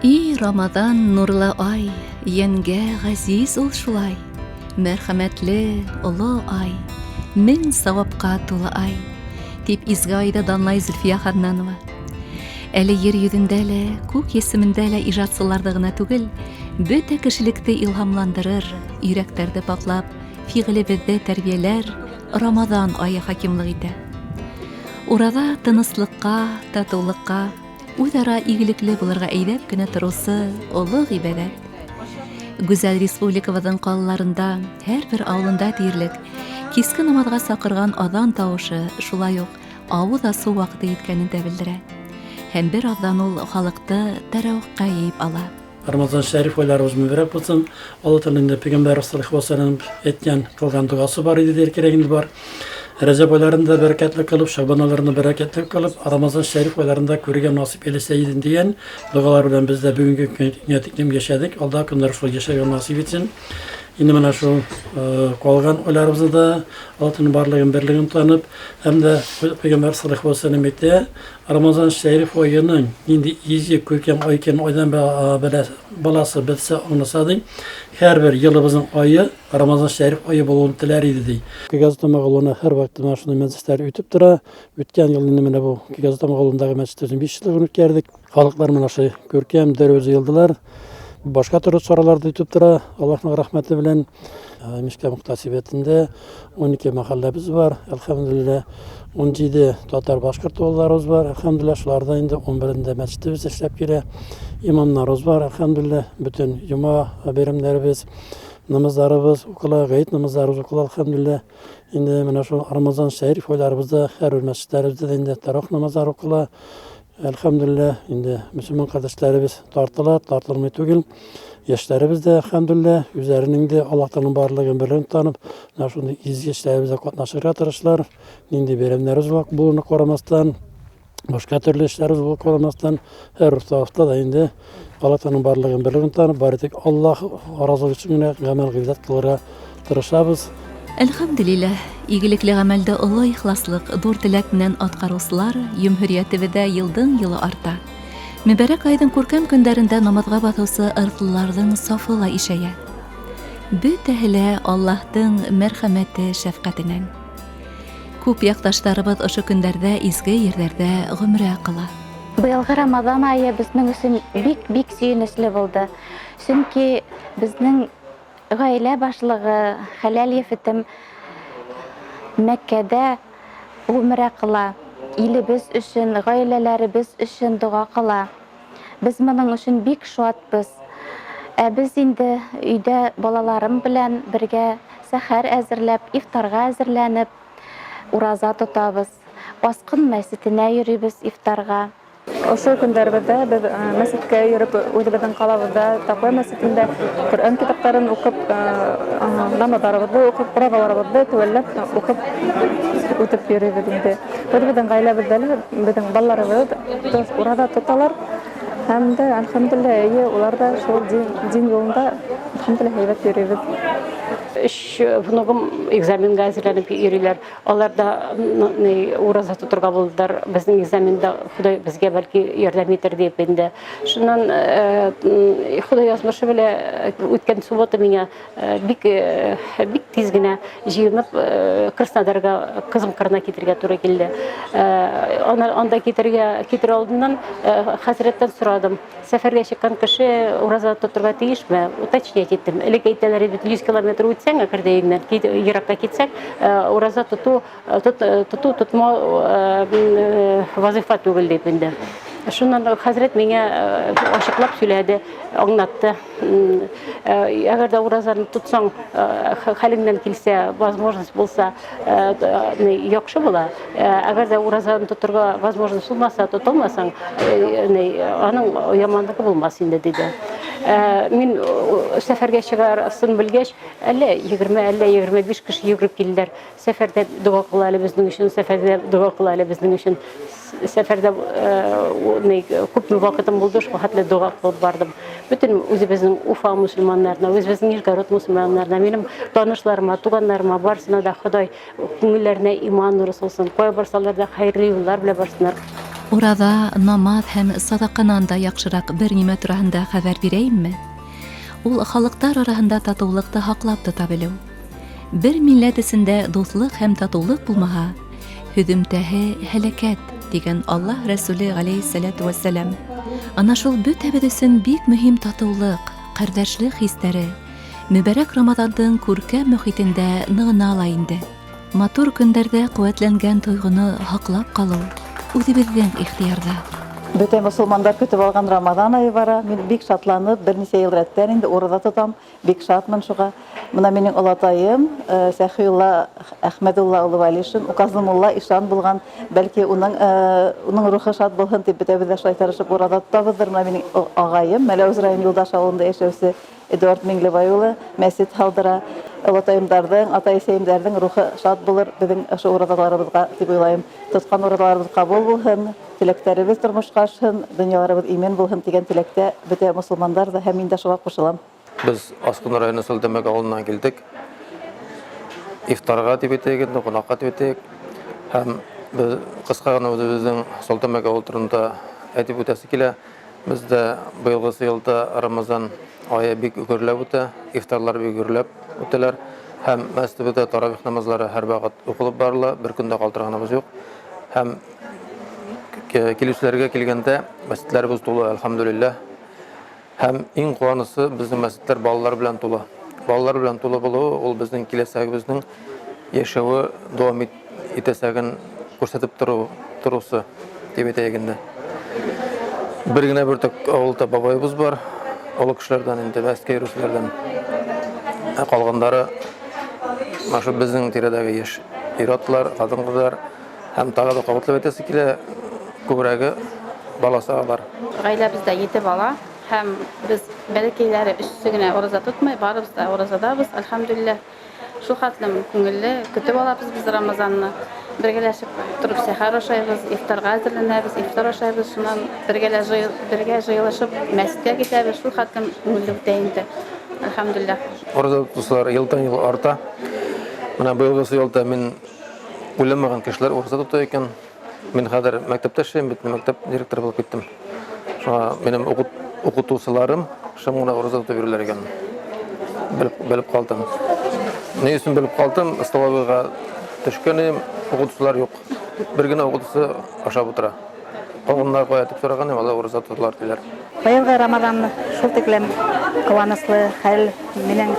И Рамаҙан нурлы ай, йәнгә ғәзиз ул шулай, мәрхәмәтле оло ай, мең сауапҡа тулы ай, тип изге айҙы данлай Зөлфиә Ханнанова. Әле ер йөҙөндә лә, күк есемендә лә ижадсыларҙы ғына түгел, бөтә кешелекте илһамландырыр, йөрәктәрҙе паҡлап, фиғелебеҙҙе тәрбиәләр Рамаҙан айы хакимлыҡ итә. Ураҙа тыныслыҡҡа, татыулыҡҡа, үҙ-ара игелекле булырға әйҙәп кенә тороусы оло ғибәҙәт. Гүзәл республикабыҙҙың ҡалаларында, һәр бер ауылында тиерлек, киске намаҙға саҡырған аҙан тауышы шулай уҡ ауыҙ асыу ваҡыты еткәнен дә белдерә. Һәм бер аҙҙан ул халыҡты тәрәүихҡа йыйып ала. Рамазан шәриф айларыбыз мөбәрәк булсын. Алла Тәгалә инде пәйгамбәр саллаллаһу алейһи ва әйткән, кылган догасы бар иде дияр кирәк инде бар. Рәҗәб айларын да бәрәкәтле кылып, Шәгъбан айларын да бәрәкәтле кылып, Рамазан шәриф айларын да күрергә насыйп әйләсә иде дигән догалар белән без дә бүгенге көнгә тиклем яшәдек. Алда көннәр шулай яшәргә насыйп итсен. Инде менә шул калган айларыбызны да Алла Тәгаләнең барлыгын, берлеген танып, һәм дә пәйгамбәр саллаллаһу алейһи ва сәлләм әйтә, Рамазан шәриф аеның нинди изге күркәм ай икәнен айдан белә баласы белсә, аңласа ди, һәрбер елыбызның ае Рамазан шәриф ае булуын теләр иде ди. Кегәз Тамак авылына һәрвакыт менә шундый мәҗлесләр үтеп тора. Үткән ел инде менә бу Кегәз Тамак авылындагы мәчеттә 5 еллыгын үткәрдек. Халыклар менә шулай күркәм дәррәү җыелдылар. Башка төрле чаралар да үтеп тора, Аллаһның рәхмәте белән. Мишкә мөхтәсибәтендә 12 мәхәлләбез бар, әлхәмдүлилләһ. 17 татар башкорт авылларыбыз бар, әлхәмдүлилләһ. Шуларда инде 11-ндә мәчетебез эшләп килә. Имамнарыбыз бар, әлхәмдүлилләһ. Бөтен йома бәйрәмнәребез, намазларыбыз укыла, гает намазларыбыз укыла, әлхәмдүлилләһ. Инде менә шул Рамазан шәриф айларыбызда һәрбер мәчетләребездә дә инде тарах намазлары укыла. Әлхәмдүлилләһ, инде мөселман кардәшләребез тартыла, тартылмый түгел. Яшьләребез дә, әлхәмдүлилләһ, үзләренең дә Аллаһ Тәгаләнең барлыгын белеп танып, менә шундый изге эшләребездә катнашырга тырышлар. Нинди бәйрәмнәребез булуына карамастан, башка төрле эшләребез булуына карамастан, һәр тарафта да инде Аллаһ Тәгаләнең барлыгын белеп танып, бары тик Аллаһ разылыгы өчен генә гамәл гыйбадәт кылырга тырышабыз. Әлхәмдүлилләһ, игелекле гамәлдә олы ихласлык, зур теләк менән аткаручылар җөмһүриятебездә елдан-елы арта. Мөбарәк айның күркәм көндәрендә намазга басучы ырыслыларның сафы ла ишәя. Бөтәһе лә Аллаһтың мәрхәмәте, шәфкатеннән. Күп якташларыбыз ошо көндәрдә изге ерләрдә гомрә кыла. Быелгы Рамазан ае безнең өчен бик-бик сөенечле булды. Чөнки безнең Гаилә башлыгы, хәләл ефетем Мәккәдә гомрә кыла, илебез өчен, гаиләләребез өчен дога кыла. Без моның өчен бик шатбыз. Ә без инде өйдә балаларым белән бергә сәхәр әзерләп, ифтарга әзерләнеп, ураза тотабыз. Аскын мәчетенә йөрибез ифтарга. Ошо көндәребездә без мәсеткә йөреп, үзебезнең калабызда Тәкъва мәсетендә Коръән китапларын укып, намазларыбызны укып, уразаларыбызны төгәлләп укып үтеп йөрибез инде. Үзебезнең гаиләбездә дә безнең балаларыбыз ураза тоталар. Һәм дә, әлхәмдүлилләһ, әйе, улар да шул дин юлында, әлхәмдүлилләһ, әйбәт йөрибез. Өч внугым экзаменга әзерләнеп йөриләр. Алар да ураза тотырга булдылар. Безнең экзаменда Ходай безгә бәлки ярдәм итәр дип инде. Шуннан Ходай язмышы белән үткән суббота миңа бик бик тиз генә җыенып Краснодарга кызым кырына китергә туры килде. Анда китергә китер алдыннан хәзрәттән сорадым. Сәфәргә чыккан кеше ураза тотырга тиешме? Уточнять иттем. Элек әйтәләр иде, 100 километр үтсәң, әгәр дә өеңнән еракка китсәң, ураза тоту, тоту, тотмау вазыйфа түгел дип инде. Шуннан хәзрәт миңа ачыклап сөйләде, аңлатты. Әгәр дә уразаны тотсаң, хәлеңнән килсә, возможность булса, яхшы була. Әгәр дә уразаны тотырга возможность булмаса, тотылмасаң, аның яманлыгы булмас инде, диде. Мин сәфәргә чыгарасын белгәч, әллә 20, әллә 25 кеше йөгереп килделәр. Сәфәрдә дога кыл әле безнең өчен, сәфәрдә дога кыл әле безнең өчен. Сәфәрдә күпме вакытым булды, шул хәтле дога кылып бардым. Бөтен үзебезнең Уфа мусульманнарына, үзебезнең Нижгород мусульманнарына, минем танышларыма, туганнарыма, барысына да Ходай күңелләренә иман нуры салсын. Кая барсалар да хәерле юллар белән барсыннар. Ураҙа, намаҙ һәм саҙаҡанан да яҡшыраҡ бер нимә тураһында хәбәр бирәйемме? Ул халыҡтар араһында татыулыҡты һаҡлап тота белеү. Бер милләт эсендә дуҫлыҡ һәм татыулыҡ булмаһа, һөҙөмтәһе һәләкәт, тигән Аллаһ Рәсүле ғәләйһиссәләтү вәссәләм. Ана шул бөтәбеҙ өсөн бик мөһим татыулыҡ, ҡәрҙәшлек хистәре мөбәрәк Рамаҙандың күркәм мөхитендә нығына ла инде. Матур көндәрдә ҡеүәтләнгән тойғоно һаҡлап ҡалыу үҙебеҙҙең ихтыярҙа. Бөтә мосолмандар көтөп алған Рамаҙан айы бара. Мин бик шатланып, бер нисә йыл рәттән инде ураҙа тотам. Бик шатмын шуға. Бына минең олатайым э, Сәхиулла Әхмәдулла улы Вәлишин, указлы мулла, ишан булған. Бәлки уның э, уның рухы шат булһын дип бөтәбеҙ дә шулай тырышып ураҙа тотабыҙҙыр. Бына минең ағайым Мәләүез район Юлдаш ауылында йәшәүсе Эдуард Миңлебай улы мәсет һалдыра. Олатайымдарҙың, атай-әсәйемдәрҙең рухы шат булыр беҙҙең ошо ураҙаларыбыҙға тип уйлайым. Тотҡан ураҙаларыбыҙ ҡабул булһын, теләктәребеҙ тормошҡа ашһын, донъяларыбыҙ имен булһын тигән теләктә бөтә мосолмандар ҙа һәм мин дә шуға ҡушылам. Без Аскын районы Сөлтәмәк авылыннан килдек. Ифтарга дип әйтәйек инде, кунакка дип әйтәйек. Һәм без кыска гына үзебезнең Сөлтәмәк авылы турында әйтеп үтәсе килә. Бездә быелгысы елда Рамазан ае бик гөрләп үтә, ифтарлар бик гөрләп үтәләр. Һәм мәчетебездә таравих намазлары һәрвакыт укылып барыла, бер көн дә калтырганыбыз юк. Һәм килүчеләргә килгәндә, мәчетләребез тулы, әлхәмдүлилләһ. Һәм иң куанысы, безнең мәчетләр балалар белән тулы. Балалар белән тулы булуы ул безнең киләчәгебезнең яшәве дәвам итәчәген күрсәтеп тору торусы дип әйтәйек инде. Бер генә бөртек авылда бабаебыз бар, олы кешеләрдән инде, мәчеткә йөрүчеләрдән. Ә калгандары менә шул безнең тирәдәге яшь ир-атлар, хатын-кызлар һәм тагы да кабатлап әйтәсе килә, күбрәге бала чагалар. Гаиләбездә ете бала һәм без бәләкәйләре өчесе генә ураза тотмый, барыбыз да уразадабыз, әлхәмдүлилләһ. Шул хәтлем күңелле, көтеп алабыз без Рамазанны. Бергәләшеп торып сәхәр ашайбыз, ифтарга әзерләнәбез, ифтар ашайбыз, шуннан бергәлә бергә җыелышып мәчеткә китәбез. Шул хәтлем күңелле үтә инде. Әлхәмдүлилләһ. Ураза тотучылар елдан-ел арта. Менә быелгысы елда мин уйламаган кешеләр ураза тота икән. Мин хәзер мәктәптә эшлим бит, мәктәп директоры булып киттем. Шуңа минем укытучыларым шым гына ураза тотып йөриләр икән. Белеп, белеп калдым. Ни өчен белеп калдым? Столовыйга төшкән идем, укытучылар юк. Бер генә укытучы ашап утыра. Калганнар кая дип сораган идем, алар ураза тоталар диләр. Быелгы Рамазан шул тиклем куанычлы хәл минең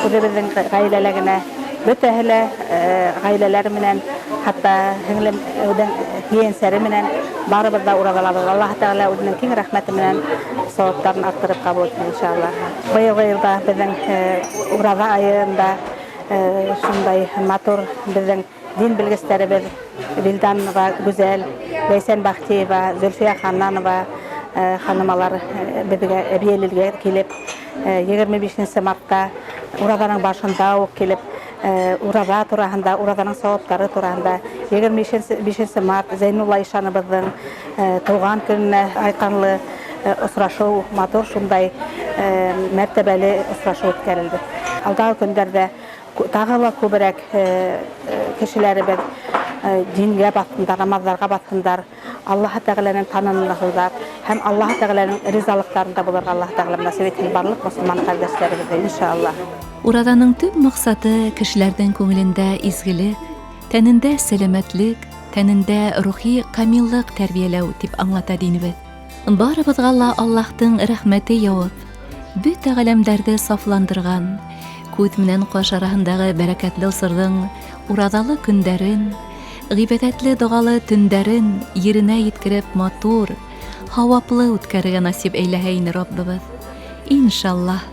үзебезнең гаиләлә генә. Бөтәһе лә гаиләләре менән, хәтта һеңлем үҙен ейәнсәре менән барыбыҙ да ураҙалабыҙ. Аллаһы Тәғәлә үзенең киң рәхмәте менән сауаптарын арттырып ҡабул итһен, иншаллаһ. Быйылгы йылда беҙҙең ураҙа айында шундай матур беҙҙең Дин белгестәребеҙ Вилданова Гүзәл, Ләйсән Бахтиева, Зөлфиә Ханнанова ханымалар беҙгә Әбйәлилгә килеп, 25 нче мартта ураҙаның башында уҡ килеп, ураҙа тураһында, ураҙаның сауаптары тураһында, 25 март Зәйнулла ишаныбыҙҙың тыуған көнөнә айҡанлы осрашыу, матур шундай мәртәбәле осрашыу үткәрелде. Алдағы көндәрҙә Тағы ла күберәк кешеләребеҙ дингә баҫһындар, намаҙҙарға баҫһындар, Аллаһы Тәғәләнең танынлыһындар һәм Аллаһы Тәғәләнең ризалыҡтарында булырға Аллаһы Тәғәлә насип итһен барлыҡ мосолман ҡәрҙәштәребеҙҙе, иншаллаһ. Ураҙаның төп маҡсаты кешеләрҙең күңелендә изгелек, тәнендә сәламәтлек, тәнендә рухи камиллык тәрбиәләү дип аңлата динебеҙ. Барыбыҙға ла Аллаһтың рәхмәте яуып, бөтә ғаләмдәрҙе сафландырған, күҙ менән ҡаш араһындағы бәрәкәтле осорҙоң ураҙалы көндәрен, ғибәҙәтле доғалы төндәрен еренә еткереп матур, һауаплы үткәрергә насип әйләһә ине Раббыбыҙ. Иншаллаһ.